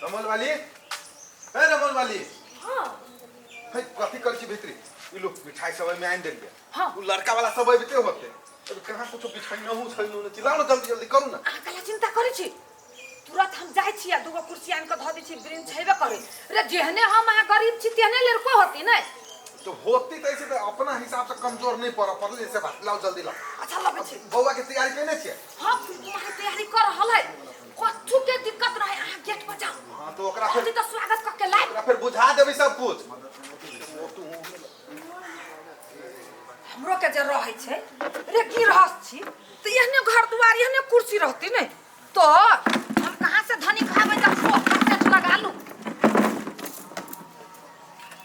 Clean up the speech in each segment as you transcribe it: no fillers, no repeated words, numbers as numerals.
रमोल वाली, ए रमोल वाली। हाँ। हे, कथी करै छी भीतरी? ई लो मिठाई सब एहिमे आनि देलियै। हाँ। उ लड़का वाला सब अबिते होते। अभी कहाँ कुछो बिछाई नहु छै नु चिल्लाउ ना, जल्दी जल्दी करू ना। अहाँ कला चिंता करै छी? तुरंत हम जाइ छी आ दूगो कुर्सी आनि कऽ धऽ दै छी, ब्रेंच हेबे करै। रे जेहने हम अहाँ गरीब छी तेहने लड़को होती नै। तो होती तो ऐसे तो अपना हिसाब से कमजोर नहीं पड़ पड़ल से बात। लाओ जल्दी लाओ। अच्छा लबै छी। बौआ के तैयारी केने छियै? हाँ, फुलकुमारी तैयारी कर रहल है, कथू के दिक्कत रहे, अहाँ गेट पर जाओ। हाँ तो ओकरा फिर होती तो स्वागत कऽ के लाइब। ओकरा फिर बुझा देबै सब कुछ। हमरो के जे रहै छै रे गिरहस्थ छी तऽ एहने घर दुआर एहने कुर्सी रहती ने, तो हम कहाँ से धनी खाबै जब सोफा सेट लगा लू।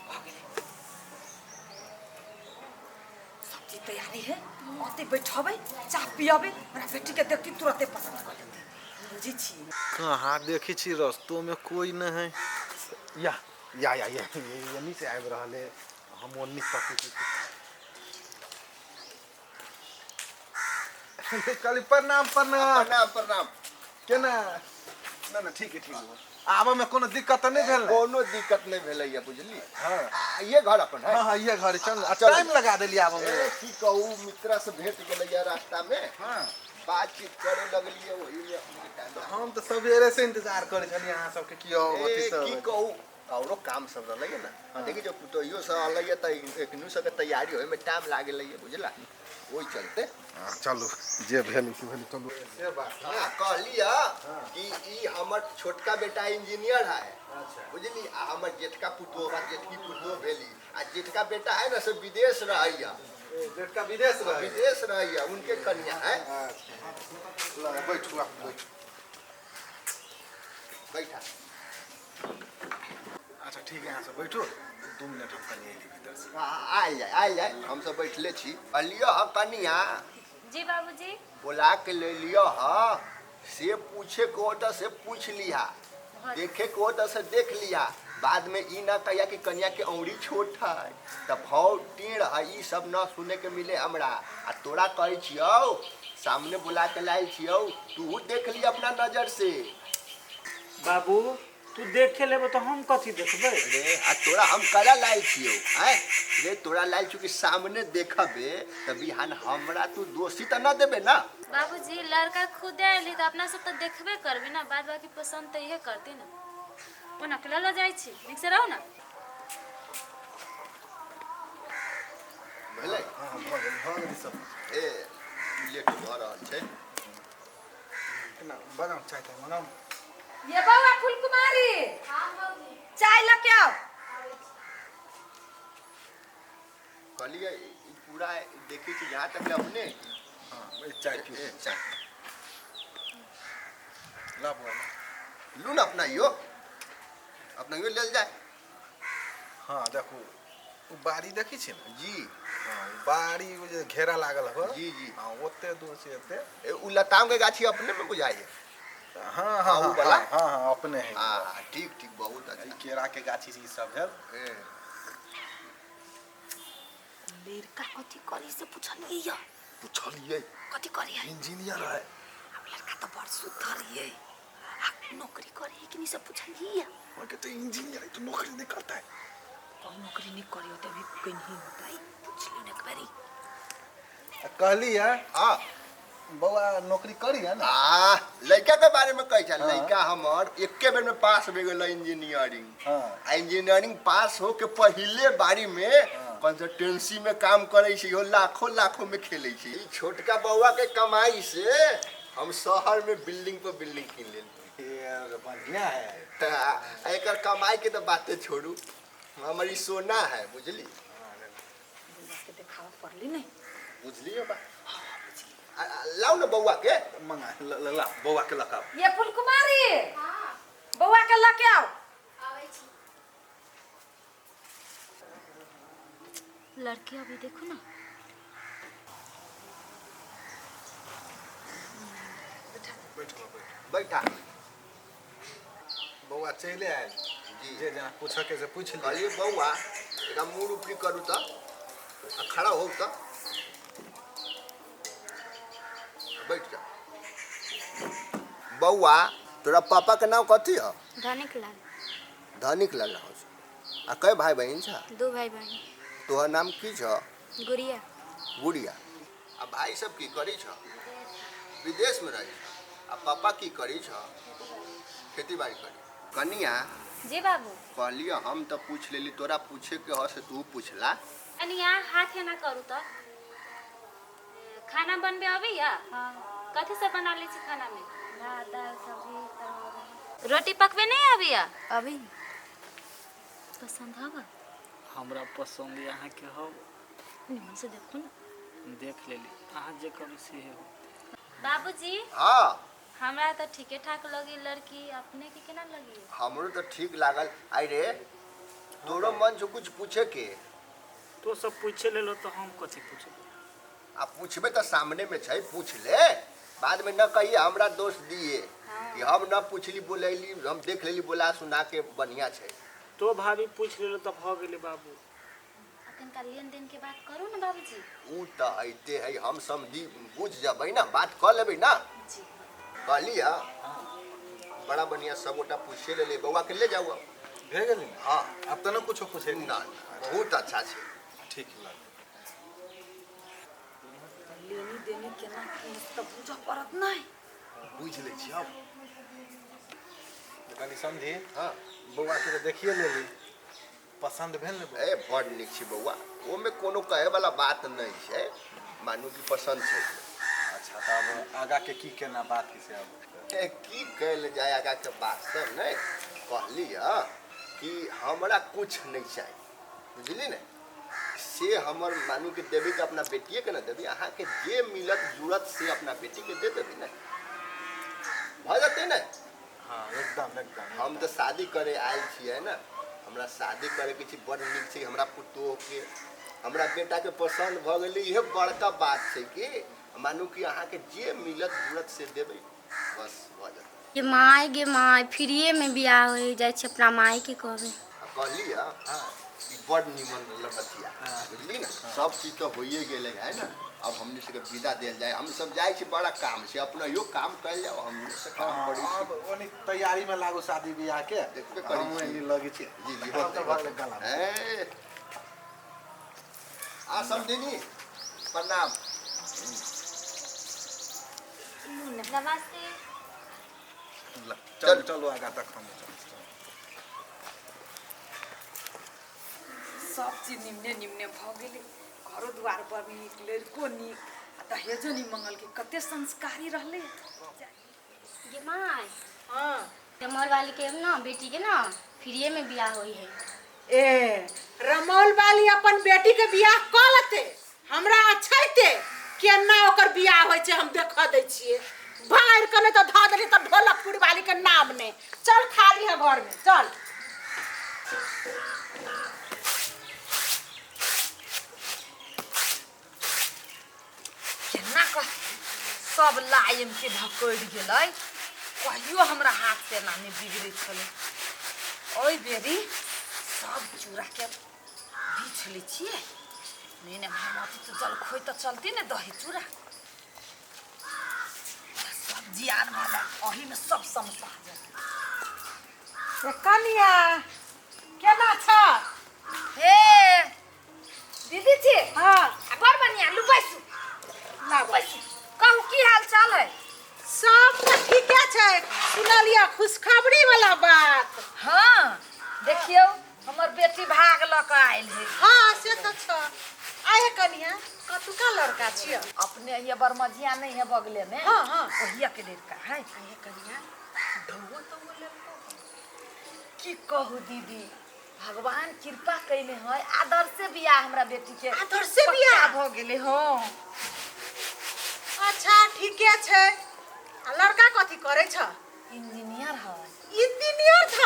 भऽ गेलै। सब चीज तैयारी है, ओते बैठबै, चाह पियबै, हमरा बेटी के देखती तुरते पसंद कर लेती। बुझै छी। कहाँ देखी छी, रस्तो में कोई नहीं है। या या या या यनी से आबि रहल है, हम ओन्नी तकै छी। कहली प्रणाम प्रणाम। प्रणाम प्रणाम। केना? ना ना, ठीक है ठीक है। आबऽ में कोनो दिक्कत तऽ नहि भेल ने? कोनो दिक्कत नहीं भेलैया, बुझली। हाँ। आ, ये घर अपन है? हाँ हाँ, ये घर है, चल। आ, चल। टाइम लगा देलियै आबऽ में। ए, की कहू, मित्रा से भेंट गेलैया रास्ता में। हाँ। बातचीत करे लगलियै, ओही में अपने टाइम लगा। हम तऽ सवेरे से इंतजार करै छलियै अहाँ सबके कि आउ ए, अथी सब। की कहू, औरो काम सब रहलैया ना। देखी जो पुतोहियो सब अलैया तऽ एकनु सबके तैयारी होय में टाइम लागेलैया, बुझला, ओहि चलते। हाँ, चलू, जे भेल से भेल, चलू से बात। हाँ, कहलियै कि ई हमर छोटका बेटा इंजीनियर है। अच्छा। बुझली, आ हमर जेठका पुतोह बा, जेठकी पुतोह भेली, आ जेठका बेटा है ना से विदेश रहैया। जेठका विदेश रहै? विदेश रहैया, उनके कन्या है। अच्छा, ल, बैठू आप, बैठू। बैठा। अच्छा ठीक है, यहाँ से बैठू 2 मिनट, हम कनी अयली भीतर से। आयल जाय, आयल जाय, हम सब बैठले छी। कहलियो ह कनिया। जी बाबूजी। बोला के ले लियो ह, से पूछे को होता से पूछ लिहा, देखे को होता से देख लिहा, बाद में ई ना कहिया कि कन्या के औरी छोट है त भाव टेढ़ है, ई सब न सुने के मिले हमरा। आ तोरा कहै छियौ, सामने बोला के लायल छियौ, तू देख ली अपना नजर से। बाबू, तू देखे लेबो तो हम कथी देखबै? रे, आ तोरा हम कला लायल छियौ आँय? रे तोरा लायल छियौ कि सामने देखबे त बिहान हमरा तू दोषी त न देबे ना? बाबूजी, लड़का खुदे अयली तऽ अपना सब तऽ देखबे करबी ना, बाद बाकी पसंद तऽ इहे करती ना। ओना अकेला लऽ जाइ छी, नीक से रहू ना। भेलै? हाँ, भऽ गेल, भऽ गेल सब। ए, लेट भऽ रहल छै। केना बनाउ, चाय ताय बनाउ। ये बौआ फुलकुमारी, चाय लऽ के आउ। कहलियै ई पूरा देखै छी जहाँ तक अपने। हाँ, चाय पीऊ। ए, चाय। ला बौआ, ला। लू ना, अपना यो, अपना यो लेल जाय। हाँ देखू, ओ बाड़ी देखै छी ने? जी। हाँ, ओ बाड़ी ओ जे घेरा लागल हो। जी, जी। हाँ, ओते दूर से एते। ए, उ लताम के गाछी अपने में बुझाइए? हाँ हाँ। हाँ, उ हाँ। वाला? हाँ हाँ, अपने है। हाँ, ठीक ठीक, बहुत अच्छा। ई केरा के गाछी ई सब भेल। ए। लड़का कथी करी से पुछलियै या? पुछलियै। कथी करी है? इंजीनियर है। हम लड़का तो बड़ सुधर ये, आ नौकरी करी है कि नहीं से पुछलियै या? ओके, तो इंजीनियर है तो नौकरी नहीं करता है। कब नौकरी नहीं करी होते, अभी कहीं होता है, पूछ लियो ना एक बारी। आ, कहली है। हाँ। बौआ नौकरी करी है ना? आ, लड़का के बारे में कहै छै। हाँ। लड़का हमर एके बेर में पास भे गेल इंजीनियरिंग। हाँ। आ इंजीनियरिंग पास हो के पहिले बारी में हाँ। कंसल्टेंसी में काम करै छै, इहो लाखों लाखों में खेलै छै। ई छोटका बौआ के कमाई से हम शहर में बिल्डिंग पर बिल्डिंग कीन लेली। ये बढ़िया है। आ एकर कमाई के तो बाते छोड़ू, हमर ई सोना है, बुझली। बौआ के देखावा पड़ली नहीं। बुझलियो बा? आ, आ, लाउ ना बौआ के। मंगा ल, ल, ला बौआ के लकाओ। ये फुलकुमारी, बौआ के लऽ के आउ। लड़की अभी देखू ना। बैठो बैठो। बैठा। बौआ चले आयल। जी। जे जेना पूछऽ के से पूछ लिअ। कहलियै बौआ, एकरा मुँह उपरी करू तऽ, आ खड़ा होउ तऽ, बैठ जा बौआ। तोरा पापा के नाम कथी ह? धनिक लाल। धनिक लाल नाम छौ। आ कय भाई बहिन छ? दू भाई बहिन। तोहर नाम की छ? गुड़िया। गुड़िया। आ भाई सब की करी छ? विदेश में रही छ। आ पापा की करी छ? खेती बाड़ी करी। कनिया जी बाबू। कहलिए हम तो पूछ लेली, तोरा पूछे के ह से तू पूछला। कनिया हाथ ना करू तो खाना बनबे अबैया? हाँ। कथी सब बना लै छी खाना में? भात दाल सब्जी तरकारी। रोटी पकबे नहीं अबैया? अभी पसंद हवा? हमरा पसंद यहाँ के हो। निमन से देखो ना। देख लेली, अहाँ जे कहबै से हो। बाबूजी। हाँ। हमरा तो ठीके ठाक लगी लड़की, अपने के केना लगी? हमरो तो ठीक लागल। आई रे तोरो मन से कुछ पूछे के? तो सब पूछे लेलो तो हम कथी पूछबे? आ पूछबे तो सामने में छै, पूछ ले, बाद में न कहिए हमरा दोष दिए कि हम न पूछली बोलैली, हम देख लेली बोला सुना के बढ़िया छै। तो भाभी पूछ लेलो तो भ गेलै बाबू। अखन का लेन देन के बात करू ना बाबूजी। ऊ तो ऐते है, हम समझी बुझ जबै ना, बात कर लेबै ना। जी। कहली हाँ बड़ा बढ़िया सब गोटा पूछे ले ले, बउआ के ले जाओ। भे गेली? हाँ। अब तो ना कुछो पूछे? ना, बहुत अच्छा छै। ठीक लागल। लेनी देनी केना की तऽ बुझऽ पड़त नहि। बुझि लै छी अब। कनि समझी। हाँ। बौआ के तऽ देखिए लेली, पसंद भेल ने? ए बड़ नीक छै बौआ, ओमे कोनो कहे वाला बात नहीं छै, मानू की पसंद छै। अच्छा तऽ अब आगा के की केना बात की से अब? ए की कहल जाय आगा के बात सब नहीं। कहली कि हमरा कुछ नहीं चाहिए, बुझली ने, से हमर मानू के देवी के अपना बेटिए के ना देवी, अहाँ के जे मिलत जुड़त से अपना बेटी के दे देवी ना, भऽ जेतै ने। हाँ एकदम एकदम। हम तो शादी करे आयल छियै ना, हमरा शादी करे के छै, बड़ नीक छै हमरा पुतोह के, हमरा बेटा के पसंद भऽ गेलै, इहे बड़का बात छै कि मानू कि अहाँ के जे मिलत जुड़त से देबै, बस भऽ जेतै। गे माय गे माय, फ्रीए में बियाह हो जाइ छै, अपना माय के कहबै। आ कहली हाँ ई बड़ निमन बतिया, बुझली ना, सब चीज तो होइए गेलै है ना। अब हमनी सबके विदा देल जाए, हम सब जाइ छी, बड़ा काम छै, अपना यो काम कयल जाओ, हमनी से काम करै छी। अब ओनी तैयारी में लागू शादी बियाह के, देखबे करै हम छी। एनी लगै छी। जी जी हम होतै, तऽ भऽ गेलै गला। ए आ समधिनी प्रणाम। नमस्ते। चल चलो आगा तक हम चल। सब चीज निमने निमने भऽ गेलै, घरो द्वार बड़ नीक, लड़को नीक, आ दहेजो नहीं मंगलकै, कते संस्कारी रहलै। गे माय। हाँ। रमौल वाली के ना बेटी के ना फ्रीए में बियाह होई है। ए रमौल वाली अपन बेटी के बियाह कऽ लेतै, हमरा अछैते केना ओकर बियाह होइ छै हम देखऽ दै छियै। बाहर के नहि तऽ धऽ देली तऽ ढोलकपुर वाली के नाम नहि। चल खाली है घर में चल। केना कह सब लायम के भकड़ि गेलै, कहियो हमरा हाथ से ना नहि बिगड़ै छलै। ओहि बेरी सब चूड़ा के बीछ लै छियै, नहीं नहीं भामती तो जलखोइ तऽ चलती ने दही चूड़ा, सब जियान भऽ ओही में सब समसा जेतै। ए कनिया केना छ? हे दीदी जी। हाँ। आ बड़ बढ़िया, लू बैसू। लाबू। बैसू, कहू की हाल चाल है? सब तऽ ठीके छै, सुनलियै खुशखबरी वाला बात। हाँ देखियौ हमर बेटी भाग लऽ कऽ आयल है। हाँ से तऽ छ। आए कनिया कतुका लड़का छियै? अपने ये बरमजिया नहीं है बगले में। हाँ हाँ। ओहिया के लड़का है। आए कनिया ढौआ तो लेलको? की कहू दीदी, भगवान कृपा कैले है, आदर से बियाह हमरा बेटी के। आदर से बियाह? पक्का भऽ गेलै। हाँ। अच्छा ठीके छै। आ लड़का कथी करै छ? इंजीनियर है। इंजीनियर छ?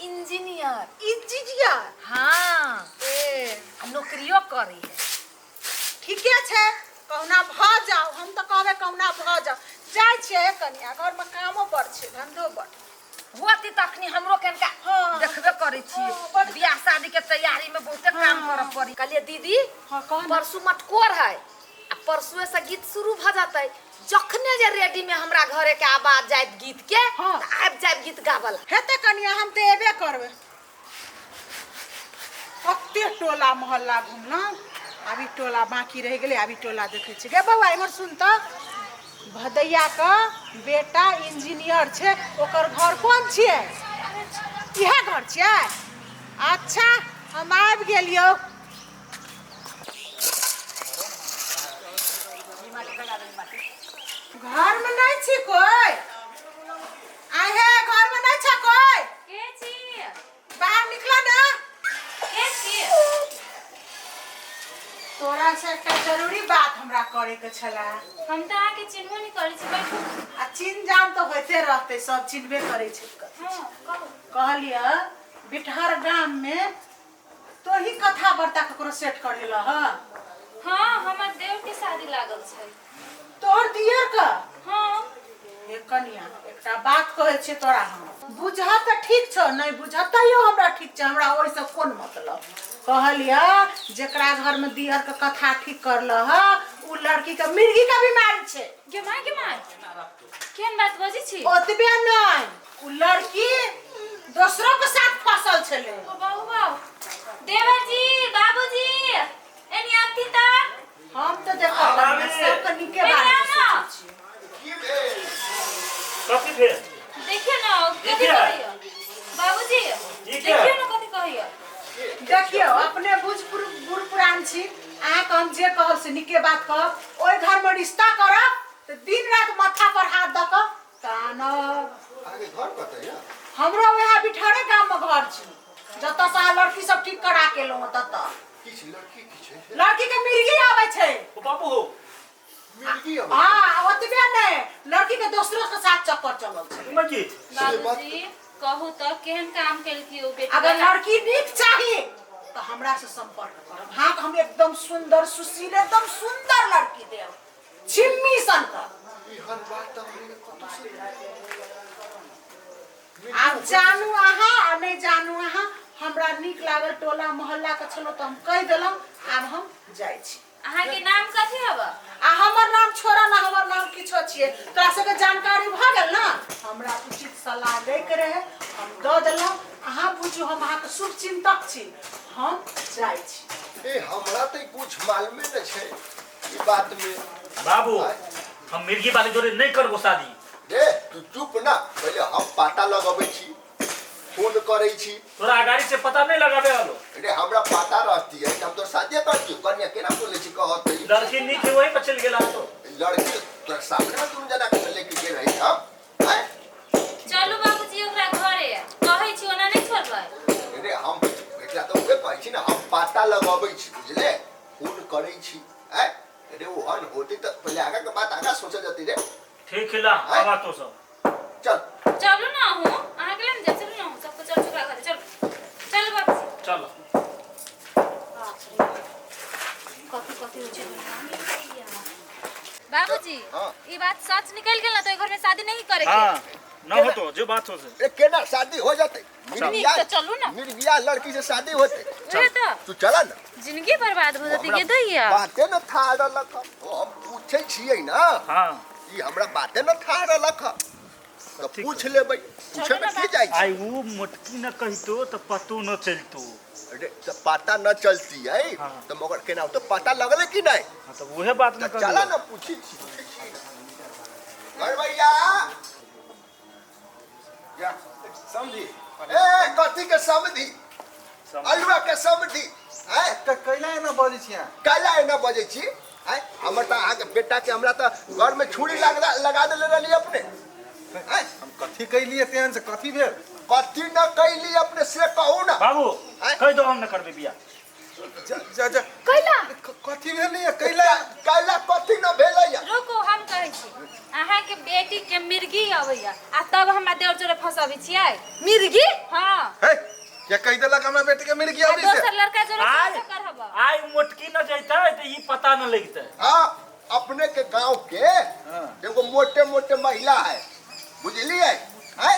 इंजीनियर। इंजीनियर? हाँ। ए आ नौकरियो करी है। ठीके छै, कहुना भऽ जाओ, हम तऽ कहबै कहुना भऽ जाओ। जाइ छियै कनिया, घरमे कामो बड़ छै, धंधो बड़। होती तखनी हमरो कनका हाँ। देखबे करै छी। हाँ, बड़- बियाह शादी के तैयारी में बहुते काम करऽ पड़ी। कहलियै दीदी हाँ, कह ना। परसू मटकोर है, आ परसुए से गीत शुरू भऽ जेतै, जखने जे रेडी में हमरा घरे के आवाज जायत गीत के, हाँ। त आबि जायब गीत गाबला। हेतै कनिया, हम तऽ एबे करबै। कते टोला मोहल्ला घुमलहुँ, आब ई टोला बाँकी रहि गेलै, आब ई टोला देखै छी। गे बौआ, इम्हर सुन तऽ, भदैया के बेटा इंजीनियर छै, ओकर घर कोन छियै? इएह घर छियै? अच्छा, हम आबि गेलियौ। घरमे नहि छी कोइ? आहे, घरमे नहि छ कोइ? के छी? बाहर निकला ना। के छी? तोरा से एकटा जरूरी बात हमरा करे के छला। हम तऽ अहाँके चिन्हबो नहि करै छी, बैठू। आ चिन्ह जान तऽ होइते रहतै, सब चिन्हबे करै छै। हँ, कहू। कहलियै, बिटहर गाम में तोही कथा वार्ता ककरो सेट करेलह हँ? हाँ, हमर देव के शादी लागल छै। तोहर दियर का? हाँ। हे कनिया, एकटा बात कहै छियै तोरा हम, बुझह तऽ ठीक छौ, नहि बुझह तैयो हमरा ठीक छै, हमरा ओहिसँ कोन मतलब। कहलियै, जेकरा घरमे दियर के कथा ठीक करलह हँ, उ लड़की के मिर्गी के बीमारी छै। गे माय, गे माय, केहन बात बजै छी? ओतबे नहि, उ लड़की दोसरो के साथ फसल छलै। ओ बाबू बाबू, देवर जी, बाबूजी, एनी आबथिन तऽ। हम तऽ देखऽ कनिया, सबके नीके एनी बारे आउ मे ना। सोचै छियै। की भेल? कथी भेल? देखियौ ने कथी क्या? कहैया बाबूजी। ई क्या? देखियौ ने कथी कहैया। देखियौ, अपने बुझ बूढ़ पुरान छी, अहाँके हम जे कहब से नीके बात कहब। ओहि घरमे रिश्ता करब तऽ दिन राति माथा पर हाथ दऽ कऽ कानब। अहाँके घर कतऽ यऽ? हमरो वएह बिठहरे गाममे घर छै, जतऽ से अहाँ लड़की सब ठीक करा के एलहुँ हँ ततऽ। किछु लड़की की छै? लड़की के मिर्गी आबै छै। ओ बाबू हो। मिर्गी अबै? हाँ, ओतबे नहि, लड़की के दोसरो के साथ चक्कर चलल छै। मजी। बाबूजी, कहू तऽ केहन काम केलकी ओ बेटी? अगर लड़की नीक चाही तऽ हमरा से संपर्क करब। हाँ, हम एकदम सुंदर सुशील एकदम सुंदर लड़की देब, छिम्मी सन का। एहन बात तऽ हमरे कतौ से आब जानू अहाँ आ नहि जानू अहाँ, हमरा नीक लागल, टोला मोहल्ला के छलहुँ तऽ हम कहि देलहुँ। आब हम जाइ छी। अहाँके नाम कथी हब? आ हमर नाम छोड़ा ना, हमर नाम किछो छियै। तोरा सबके जानकारी भऽ गेल ने? हमरा उचित सलाह दैके रहै, हम दऽ देलहुँ। अहाँ बुझू, हम अहाँके शुभ चिन्तक छी। हम जाइ छी। ए, हमरा तऽ कुछ मालूमे नहि छै ई बात में। बाबू, हम मिर्गी वाली जोरे नहीं करबो शादी। रे, तू चुप ना, पहिले हम पता लगबै छी, फोन करै छी। तोरा गाड़ी से पता नहीं लगाबे हलो। रे, हमरा पता रहती है हम तो शादी करती। कन्या केना बोले छी कहत? लड़की नीक है, वही पर चल गेला तो। लड़की तोरा सामने में दुनू जना के लेके गेल रही हम, आँय? चलू बाबूजी, ओकरा घरे कहै छी, ओना नहि छोड़बै। रे, हम एकरा तऽ उहे कहै छी ने, हम पता लगबै छी, बुझले? फोन करै छी। आँय रे, ओहन होती तऽ पहिले आगा के बात आगा सोचल जती रे। ठीक है, ला आवा तो सब। चल। चलू ना अहूँ, अहाँके ले ने जायब, चलू ना अहूँ, सबको चल ओकरा घरे। चलू चलू बाबूजी। चलो। कथी कथी होइ छै दुनिया में? बाबूजी। हाँ। ई बात सच निकल गेल ना तो घर में शादी नहीं करे के। हाँ, न हो तो जो बात हो से। ए, केना शादी हो जाते? नीक तऽ चलू ना। निर्बिया लड़की से शादी होते? उहे तऽ। तू चला ना। जिंदगी बर्बाद हो जतै। हमरा गे दैया। बाते न था रहलक ह। ओ हम पूछै छियै ना। हाँ। ई हमरा बाते न था रहलक ह तऽ पूछ लेबै, पूछे में की जाइ छै? आई वो मोटकी न कहितो तो पतो न चलतो। अरे, तऽ पता न चलती है। हाँ। तऽ मगर केना तो पता लगले कि नहीं? हाँ, तो वहे बात न तऽ चला कर। ना, पूछी छी, पूछै छी घर भैया। या समझी। ए, कथी के समझी? अलुआ के समझी? आँय? कैला एना बजै छी अहाँ? कैला एना बजै छी? आँय, हमर तऽ अहाँके बेटा के हमरा तऽ घर में छुरी लगा लगा देले रहली अपने। आँय? हम कथी कैलियै तेहन से? कथी भेल? कथी न कैली अपने से कहू ना। बाबू। आँय? कह दो, हम न करबे बियाह। जा जा जा। कैला? कथी भेल? कैला? कैला कथी न भेलै? रुकू, हम कहै छी, अहाँके बेटी के मिर्गी अबैया आ तब हमरा देवर जोरे फंसाबै छियै। मिर्गी? हाँ। हे, के कहि देलक हमरा बेटी के मिर्गी आ अबै से? दोसर लड़का जोरे आय चक्कर हब। आय मोटकी न जैते तो ई पता न लगते। हाँ, अपने के गांव के एगो मोटे मोटे महिला है, बुझलिए? हैं?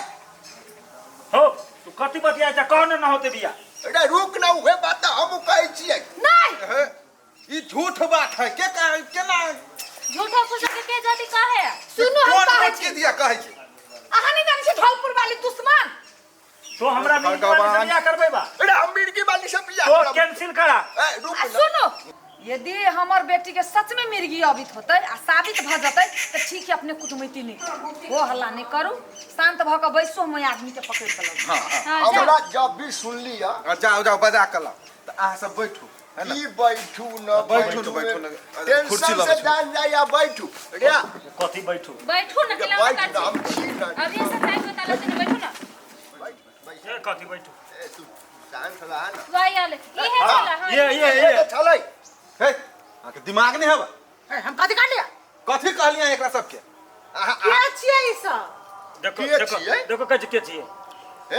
हो, तू कथी बतिया जा, कहो न होते बियाह। अरे रुक ना, उहे बात तऽ हम कहै छियै। नहीं। हे, ई झूठ बात है। के केना झूठो फूसो के के जाति कहे सुनू हम कोन कहै मोटकी छी दिया कहै छै अहाँ नहि जानै छी धौलपुर वाली दुश्मन तो हमरा मिर्गी वाली से बियाह करबै बा अरे हम मिर्गी वाली से बियाह तो करब। कैंसिल करा ए, रुक आ ना। सुनू यदि हमर बेटी के सच में मिर्गी अबित होतै आ साबित भऽ जेतै तऽ ठीक है अपने कुटुमैती नहि करू हो हल्ला नहि करू शांत भऽ कऽ बैसू हम ओहि आदमी के पकड़ि कऽ लबै हां हमरा जाओ जब भी सुनली है आ जाओ जाओ बजा के लाओ तऽ अहाँ सब बैठू है ना की बैठू न बैठू न, बैठू न। अरे, कुर्सी टेंशन लाबै से छी। जान जाय या बैठू रे कथी बैठू बैठू ना रे, केला बैठ न हम छी न अभी से टाइम बता लेते ना बैठू ना बैठ बैठ ए कथी बैठू ए, तू शांत रह ना वाई आले ई है चला हां ये ये ये ये तऽ छलै हे अहाँके दिमाग नहि हवा ए, हम कथी कर लिया कथी कहलियै एकरा सबके अहाँ के छियै ई सब देखो के देखो छियै? देखो कथी के छियै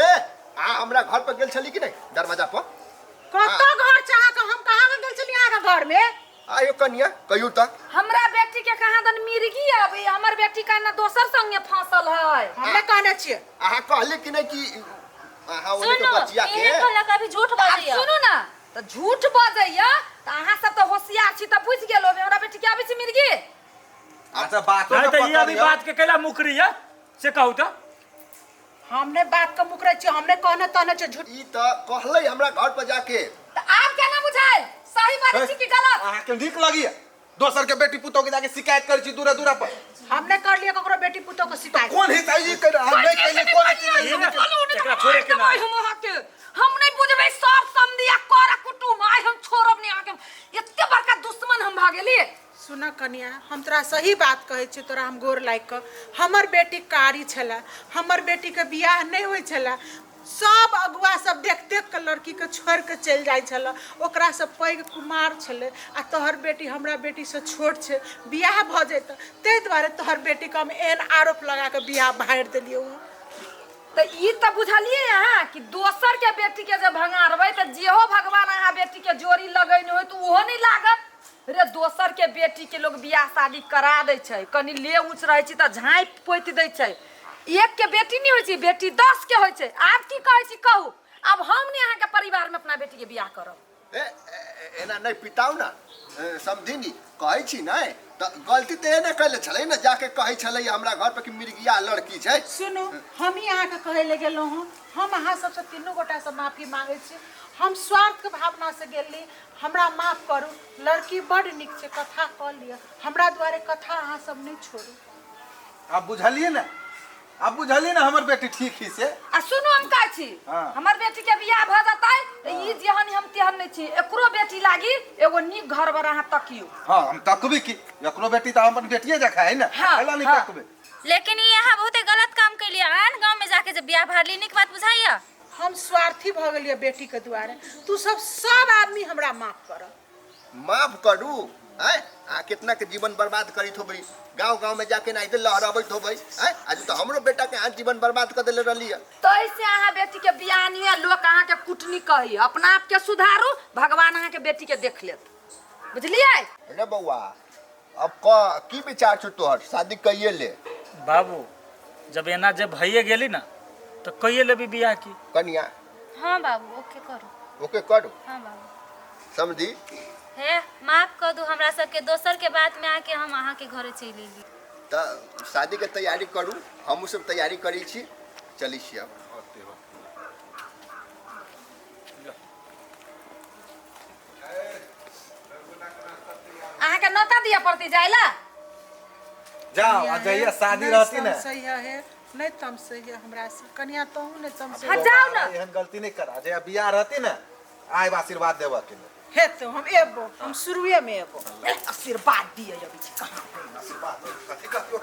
ए अहाँ हमरा घर पर गेल छली कि नहि दरवाजा पर कतऽ घर छै अहाँके हम कहाँ गेल छलियै अहाँके घर में आयो कनिया कहियौ तऽ हमरा बेटी के कहाँ दन मिर्गी अबै हमर बेटी का ना दोसर संगे फंसल है हमने कहने छियै अहाँ कहली कि नहि कि अहाँ ओने के सुनो बचिया के इहे कहला कभी झूठ आब बाजैया सुनू ना तऽ झूठ बजैया तऽ अहाँ सब तऽ होशियार छी तऽ बुझि गेल होबै हमरा बेटी के आबै छै मिर्गी अच्छा बातो नहीं ने तो ये अभी पकड़ियौ। बात के कैला मुकरी है से कहू तो हमने बात के मुकरै छियै हमने कहने तहने छियै झूठ ई तऽ कहलै हमरा घर पर जाके तऽ आब केना बुझायल सही बाजै छी कि गलत अहाँके नीक लगैया दोसर के बेटी पुतोह के जाके शिकायत करै छी दूरा दूरा पर हमने कर लिया ककरो बेटी पुतोह के शिकायत कोन हिस्सा ई कर हम नहीं कैले कोन चीज ये ना- एकरा छोड़े के ना। हम अहाँके हम नहि बुझबै सर समधिया कर कुटुम आइ हम छोड़ब नहि अहाँके एते बड़का दुश्मन हम भऽ गेलियै सुन कनिया हम तोरा सही बात कहै छियौ तोरा हम गोर लागि कऽ हमर बेटी कारी छलै हमर बेटीके बियाह नहि होइ छलै सब अगुआ सब देख देख कऽ लड़कीके छोड़ि कऽ चलि जाइ छलै ओकरासँ पैघ कुमार छलै आ तोहर बेटी हमरा बेटीसँ छोट छै बियाह भऽ जैतै ताहि दुआरे तोहर बेटीके हम एहन आरोप लगा कऽ बियाह भाड़ि देलियौ हँ तऽ ई तऽ बुझलियै अहाँ कि दोसर के बेटी के जे भंगारबै तऽ जेहो भगवान अहाँ बेटी के जोड़ी लगैने होय तऽ ओहो नहि लागत रे दोसर के बेटी के लोग बियाह शादी करा दै छै कनि ले ऊँच रहै छै तऽ झाँपि पोति दै छै एक के बेटी नहि होइ छै बेटी 10 के होइ छै आब की कहै छी कहू आब हम नहि अहाँके परिवार में अपना बेटी के बियाह करब ए, ए, एना नहि पिताउ ना ए, समधिनी कहै छी नहि तऽ गलती तऽ एने कैले छलै ने जाके कहै छलै हमरा घर पर कि मिर्गिया लड़की छै सुनू हम ही अहाँके कहै लए गेलहुँ हँ हम अहाँ सबसँ तीनू गोटासँ माफी मांगै छी हम स्वार्थके भावनासँ गेली हमरा माफ करू लड़की बड्ड नीक छै कथा कऽ लिअ हमरा दुआरे कथा अहाँ सब नहि छोड़ू आब बुझलियै ने आब बुझलियै ने हमर बेटी ठीक ही से आ सुनू हम कहै छी हाँ। हमर बेटी के बियाह भऽ जेतै तऽ ई जेहन हम तेहन नहि छी एकरो बेटी लागी एगो नीक घर बर अहाँ तकियौ हाँ हम तकबी की एकरो बेटी तऽ अपन बेटिए जकाँ है ने हाँ, एला नहीं हाँ। तकबे लेकिन ई अहाँ बहुते गलत काम कैलियै आन गाँव में जाके जे बियाह भाड़ली नीक बात बुझाइया हम स्वार्थी भऽ गेलियै बेटीके दुआरे तू सब सब आदमी हमरा माफ कर माफ करू आँय अहाँ कितना के जीवन बर्बाद करैत होबै गाँव गाँव में जाके एनाहिते लहरबैत होबै आँय आज तऽ हमरो बेटा के अहाँ जीवन बर्बाद कऽ देले रहली तैसे अहाँ बेटी के बियाह नहीं है लोग अहाँ के कुटनी कही अपना आप के सुधारू भगवान अहाँ के बेटी के देख लेत बुझलियै अरे बौआ अब क की विचार छौ तोहर शादी कइए ले बाबू जब एना जब भइए गेली ना तो कइए लेबी बियाह की कनिया हाँ बाबू ओके करू ओके करू हाँ बाबू समझी हे माफ कर दू हमरा सबके दोसर के बात में आके हम अहाँ के घरे चलि एली तऽ शादी के तैयारी करू हमहूँ सब तैयारी करै छी चलै छी अब अहाँ के नौता दिया पड़ती जाइला जाओ आ जइया शादी रहती ना सही है नहीं तम सही है हमरा से कनिया तोहू नहीं तम हाँ, जाओ ना। एहन गलती नहीं करा जइया बियाह रहती ना आए आशीर्वाद देबा के लिए हे तो हम एबो हम शुरुए में एबो आशीर्वाद दिए अभी छी कहाँ आशीर्वाद कथी कहती